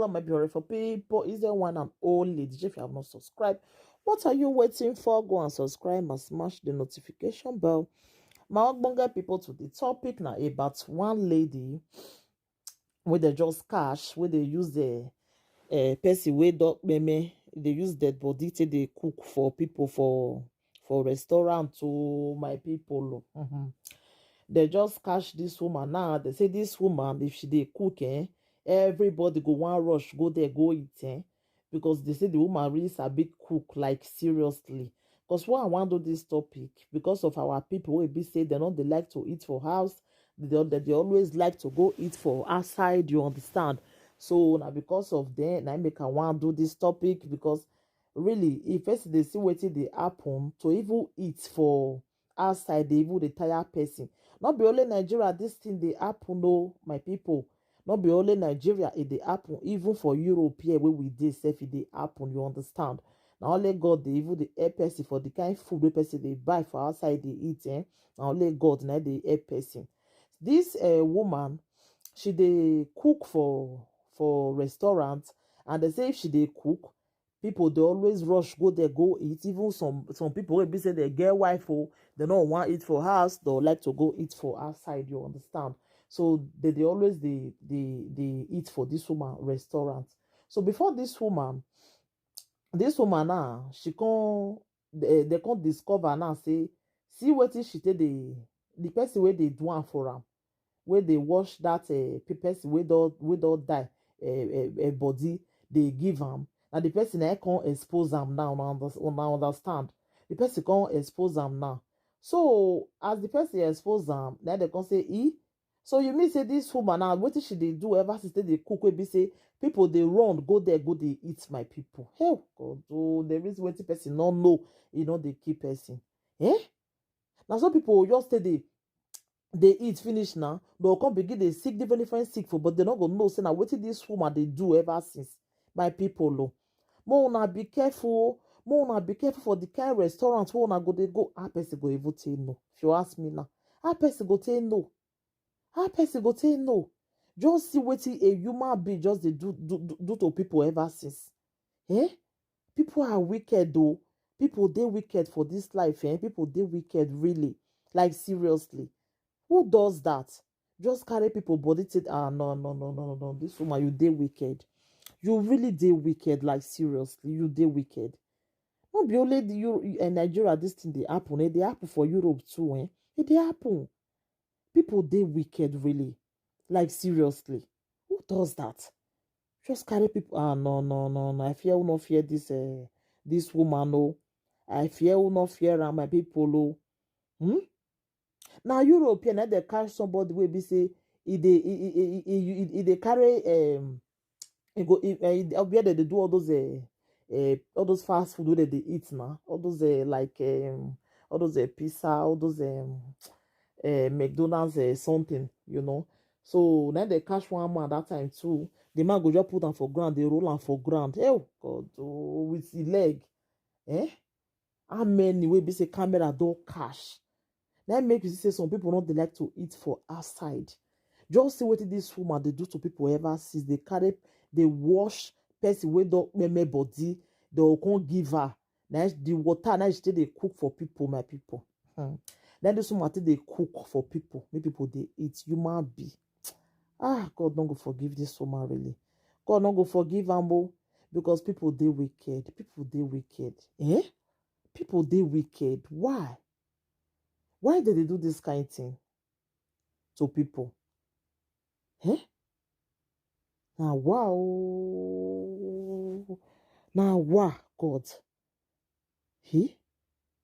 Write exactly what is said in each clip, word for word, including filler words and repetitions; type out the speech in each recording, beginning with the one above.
Hello, my beautiful people. Is there one and only D J? If you have not subscribed, what are you waiting for? Go and subscribe and smash the notification bell. My ogbonge people, to the topic now about one lady where they just cash, where they use the uh, person wey don kpeme, they use dead body take dey cook for people for for restaurant. To my people, mm-hmm. They just catch this woman now. They say this woman, if she dey cook, eh, everybody go one rush go there go eat, eh, because they say the woman really sabi cook, like, seriously. Because why I want to do this topic, because of our people wey be say they no dey like to eat for house. They, they, they always like to go eat for outside, you understand? So now because of them, I make I want do this topic because really, if person dey see wetin dey happen, to even eat for outside dey even dey tire person. No be only Nigeria this thing dey happen o, my people. No be only Nigeria e dey happen, even for Europe here wey we dey sef e dey happen, you understand? Na only God dey even dey help person for the kind food wey person dey buy for outside dey eat, eh? Na only God na dey help person. This uh, woman, she dey cook for for restaurant, and they say if she dey cook, people dey always rush go there go eat. Even some some people wey be say they get wife o, they no wan eat for house, they like to go eat for outside, you understand? So they dey always dey dey dey eat for this woman restaurant. So before this woman, this woman now, she come, they, they come discover now say, see wetin she take dey, the person wey dey do am for am, wey dey wash that uh, pe- person wey don wey don die uh, uh, uh, body, dey give am. Na the person na come expose am now. Una, under, una understand? The person come expose am now. So as the person expose am, na they come say, e. So you mean say this woman now, wetin she dey do ever since they dey cook wey be say people dey run go there go dey eat, my people? Hey God, oh, the reason wetin person no know, e no dey kill person. Eh? Na so people just stay dey dey eat finish now, they go come begin dey sick different different sick for, but they no go know say na wetin this woman dey do ever since. My people, oh, mo una be careful o. Mo una be careful for the kind restaurant wey una go dey go. How person go even take know? If you ask me now, how person go take know? How person go take know? Just see wetin a human being just dey do do do, do to people ever since. Eh? People are wicked though. People dey wicked for this life, eh? People dey wicked, really. Like, seriously. Who does that? Just carry people body take, ah, no, no, no, no, no, no. This woman, you dey wicked. You really dey wicked, like, seriously, you dey wicked. No be only the Euro, eh, Nigeria this thing dey happen. E dey happen for Europe too, eh? E dey happen. People dey wicked, really. Like, seriously. Who does that? Just carry people. Ah, no, no, no, no. I fear who no fear this uh, this woman, oh. I fear who no fear am, my people, oh. Hmm? Now Europe here, na they catch somebody wey be say e dey e, e, e, e, e, e dey carry um e go e, e, e, where they dey do all those uh, uh, all those fast food wey they dey eat now, all those uh, like um all those uh, pizza, all those um uh, McDonald's uh, something, you know. So now they catch one man that time too. The man go just put am for ground, they roll am for ground. Oh God, oh, with the leg, eh? How many wey be say camera don catch? Na im make you see say some people no dey like to eat for outside. Just see wetin this woman dey do to people ever since. They carry, they wash person wey don kpeme body, they go come give her. Na the water na she take dey cook for people, my people. Hmm. Na this woman take dey cook for people, make people dey eat. Human being. Ah, God no go forgive this woman, really. God no go forgive am o, because people dey wicked. People dey wicked. Eh? People dey wicked. Why? Why they dey do this kind thing to people? Eh? Na wa o. Na wa, God. He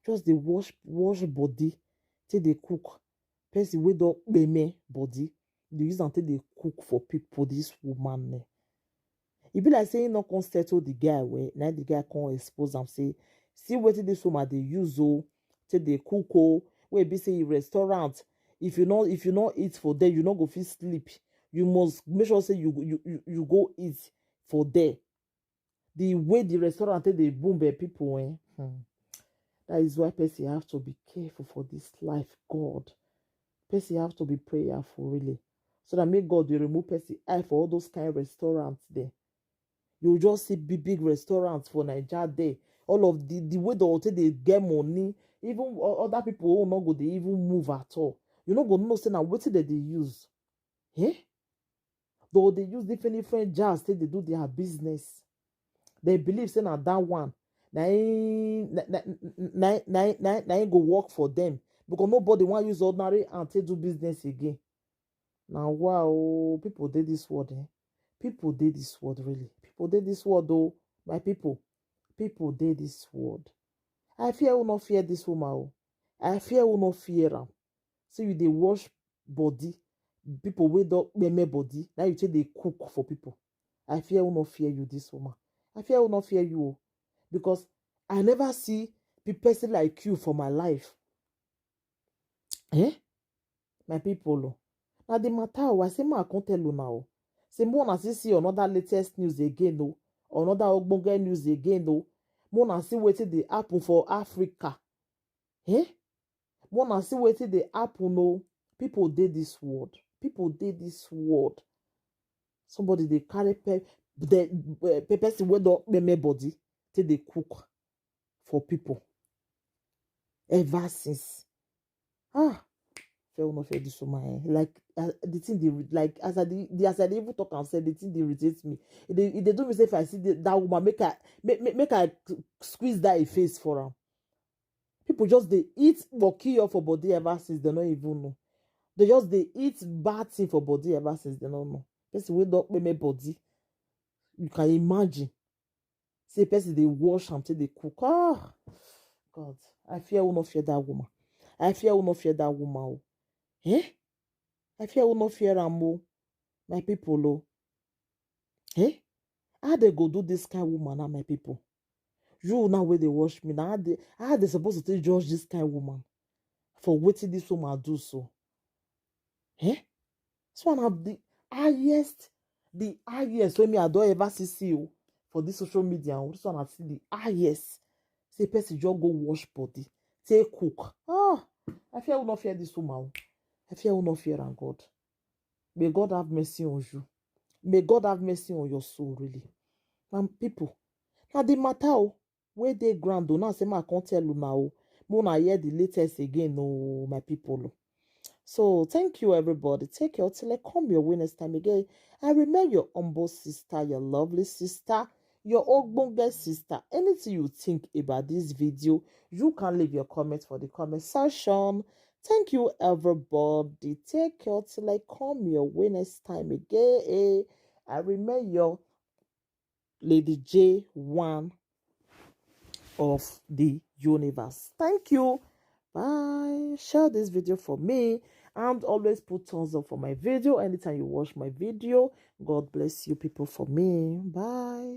just dey wash wash body, take dey cook. Person wey don kpeme body, dey use am take dey cook for people. This woman, eh. E be like say he no come settle the guy well. Na the guy come expose am say, see wetin this woman dey use o, take dey cook o. Wey be say e restaurant, if you no if you no eat for there, you no go fit sleep. You must make sure say you you you, you go eat for there. The way the restaurant take dey boom, eh, people, eh? Hmm. That is why person have to be careful for this life, God. Person have to be prayerful, really, so that make God dey remove person eye for all those kind restaurants there. You just see big big restaurants for Naija there. All of the the way they take dey get money, even o- other people who no go dey even move at all. You no go know say na wetin dem dey use. Eh? Though they use different different jars take dey do their business. They believe say na that one na im na na na na na na im go work for them, because nobody wan use ordinary hand take do business again. Na wow, people dey this world, eh? People dey this world, really. People dey this world, oh, my people. People dey this world. I fear who no fear this woman, oh. I fear who no fear am. See, you dey wash body, people wey don kpeme body, now you take dey cook for people. I fear who no fear you, this woman. I fear who no fear you, oh. Because I never see pe- person like you for my life. Eh? My people, oh. Now the matter, oh, I say, ma, I can't tell you now. Say, more na see see another latest news again, oh. Another ogbonge news again, oh. More na see wetin dey happen for Africa. Eh? More na see wetin dey happen, oh. People dey this world. People dey this world. Somebody dey carry pe- the uh, pe- person wey don kpeme body take dey cook for people ever since. Ah, fair enough, fair this woman. Eh? Like uh, the thing they re- like as I dey the as I dey even talk and say the thing they irritate me. They they do me say if I see the, that woman make I make, make, make I squeeze that face for her. People just they eat or kill for body ever since they don't even know. They just they eat bad thing for body ever since they don't know. Person wey don kpeme body, you can imagine. Say person dey wash am till they cook. Ah, God, I fear who no fear that woman. I fear who no fear that woman. Oh. Eh? I fear who no fear am, oh. My people, oh. Eh? How they go do this kind woman now, my people? You now where they watch me now, how they, how they supposed to take judge this kind woman for wetin this woman do so? Eh? This one have the highest, the highest when me I don't ever see see you for this social media. Oh. This one I see the highest. Say person just go wash body, take cook. Ah, I fear who no fear this woman. Oh. I fear who no fear am, God. May God have mercy on you. May God have mercy on your soul, really. And people, now the matter, oh, where they ground, oh, now say, ma, I can't tell you now. Oh. More na hear the latest again, oh, my people. Oh. So thank you, everybody. Take care till I come your way next time again. I remain your humble sister, your lovely sister, your ogbonge sister. Anything you think about this video, you can leave your comment for the comment section. Thank you, everybody. Take care till I come your way next time again. Eh, I remain your Lady J one of the universe. Thank you. Bye. Share this video for me. And always put thumbs up for my video anytime you watch my video. God bless you people for me. Bye.